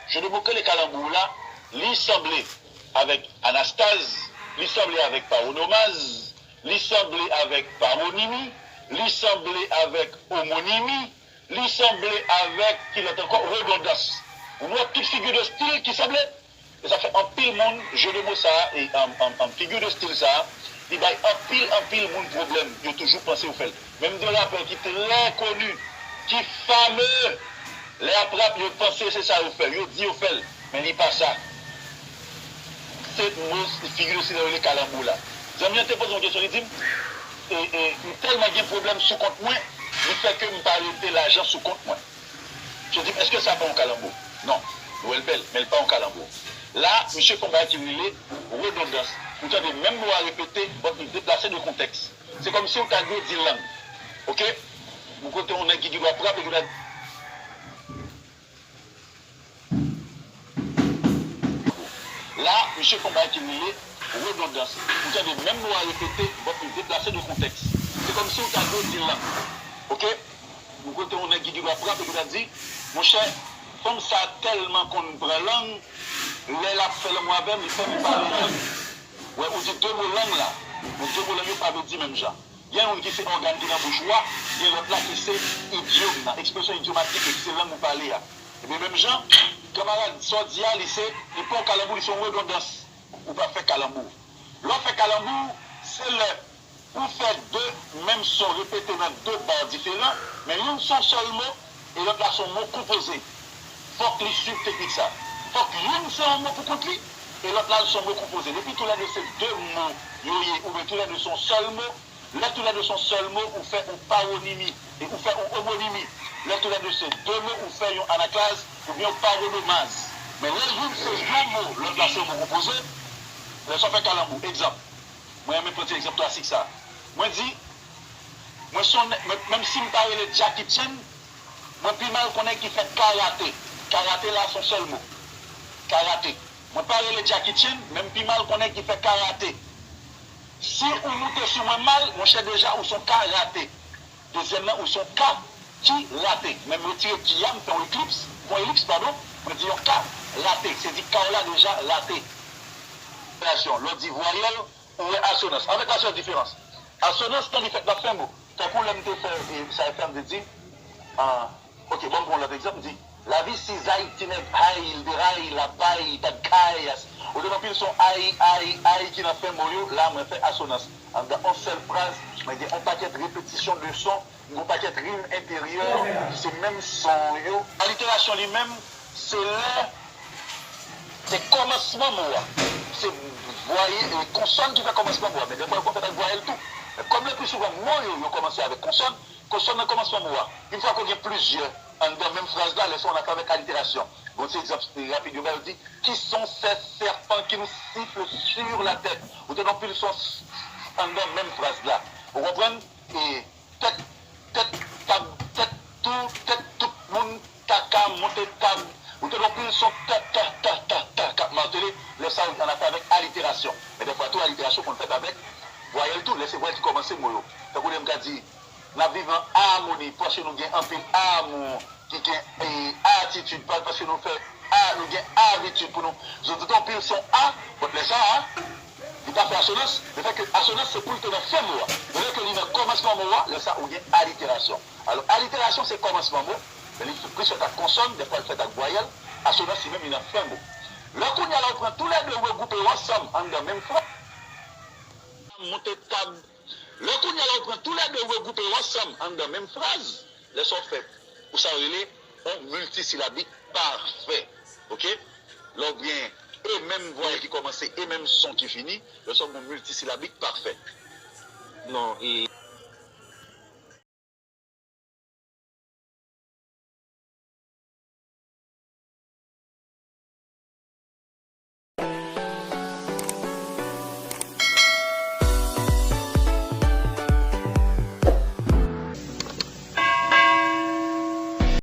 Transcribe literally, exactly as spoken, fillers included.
Jeu de mots ke le kalanbou la, li sanble avèk anastaz, li sanble avèk pawonomaz, li sanble avèk pawonimi, li sanble avèk omonimi, li sanble avèk, ki lòt ankò, redondans. Ou wè tout figi de stil ki sanble? E sa fè anpil moun, jeu de mots sa a, e, an, an, an, figi de stil sa a, li bay anpil, anpil moun pwoblèm. Yo toujou panse yo fè l. Menm de rapè ki trè koni, ki fame, lè y ap rap, yo panse se sa yo fè l. Yo di yo fè l, men li pa sa. Se mo, figi de stil yo rele kalanbou la. Zanmi an te poze yon kesyon, li di m, e, e, m tèlman gen pwoblèm sou kont mwen, li fè ke m pa rete lajan sou kont mwen. Misye di m, èske sa pa yon kalanbou? Non. Nou wè l bèl, men l pa yon kalanbou. La, misye fè yon bagay ki rele redondans. Ou tande menm mo a repete, but li deplase de kontèks. Se kòmsi w ta dwe di lang. Oke? Yon kote yon nèg ki gen dwa frape, ki ta La, misye fè yon bagay ki rele redondans. Ou tande menm mo a repete, but li deplase de kontèks. Se kòmsi w ta dwe di lang. Oke? Yon kote yon nèg ki gen dwa frape, ki ta di, monchè, fanm sa tèlman konn pran lang, lè l ap fè lanmou avè m, li fè m pale lang. Wè, ou di de mo lang la, men de mo lang yo pa vle di menm jan. Gen youn ki se ògàn ki nan bouch ou a, gen lòt la ki se idyom nan, ekspresyon idyomatik, se lang ou pale a. Ebyen, menm jan, kanmarad, sa w di a, li se, li pa yon kalanbou, li se yon redondans. Ou pa fè kalanbou. Lè w fè kalanbou, se lè ou fè de menm son repete nan de ba diferan, men youn se yon sèl mo, e lòt la se yon mo konpoze. Fòk li swiv teknik sa. Fòk youn se yon mo pou kont li, e lòt la se yon mo konpoze. Depi toulède se de mo yo ye, oubyen toulède se yon sèl mo, lè toulède se yon sèl mo, ou fè yon pawonimi, e ou fè yon omonimi. Lè toulède se de mo, ou fè yon anaklaz, oubyen yon pawonomaz. Men lè youn se yon mo, lòt la se yon mo konpoze, lè sa w fè kalanbou. Egzanp, mwen renmen pran ti egzanp klasik sa. Mwen di, mwen se yon nèg, men, menm si m pa rele Jackie Chan, mwen pi mal konnen ki fè karate. Karate la se yon sèl mo. Karate. Mwen pa rele Jackie Chan, men m pi mal konnen ki fè karate. Si ou moute sou mwen mal, monchè, deja ou se yon ka rate. Dezyèm nan, ou se yon ka ki rate. Men m retire ki a, m fè yon eklips, yon elips, padon, mwen di yon ka rate. Se di ka w la deja rate. Lè w di vwayèl, ou wè asonans. Avèk la sèl diferans. Asonans, kan li fèt nan fen mo. Tankou lè m te fè, e, sa fè m te di, ah, ok, ban m pran yon lòt egzanp, m di, lavi si zay, ti nèg, ay, l deray, l ap bay, t ap kay, as. Ou te anpil son ay, ay, ay ki nan fen mo yo, la mwen fè asonans. Anndan yon sèl fraz, mwen gen yon pakèt repetisyon de son, yon pakèt rim enteryè, se menm son yo. Aliterasyon li menm, se lè se kòmansman mo a. Se vwaye-, e, konsòn ki fè kòmansman mo a. Men dèfwa yo konn fèt ak vwayèl tou. Men kòm le pli souvan mo yo, yo kòmanse avèk konsòn, konsòn nan kòmansman mo a. Yon fwa ke w gen plizyè anndan menm fraz la, lè sa w ap fè avèk aliterasyon. Bon, ti egzanp rapid yo ba yo di, qui sont ces serpents qui nous sifflent sur la tête? Ou tande yon pil son anndan menm fraz la. Ou konprann? E tèt, tèt tab, tèt tou, tèt tout moun, kaka, monte tab. Ou tande yon pil son ta, ta, ta, ta, ta, k ap matele. Lè sa, w ap fè avèk aliterasyon. Men dèfwa tou, aliterasyon konn fèt avèk vwayèl tou, lè se vwayèl ki kòmanse mo yo. Tankou lè m ka di, n ap viv an amoni, paske nou gen anpil amou, ki gen, e, atitid, pa, paske nou fè a, nou gen abitid pou nou. Zot di anpil son a, but lè sa a, li pa fè asonans, lefètke asonans se pou l te nan fen mo a. Men lè ke li nan kòmansman mo a, lè sa ou gen aliterasyon. Alò, aliterasyon se kòmansman mo, men li plis fèt ak konsòn, dèfwa l fèt ak vwayèl, asonans li menm li nan fen mo. Lè kounye a la ou pran toulède ou regwoupe yo ansanm anndan menm fraz, monte tab. Lè kounye a la ou pran toulède ou regwoupe yo ansanm anndan menm fraz, lè sa w fè, ou sa w rele yon miltisilabik pafè. Oke? Lè w gen e menm vwayèl ki kòmanse e menm son ki fini, lè sa w gen yon miltisilabik pafè. Non, e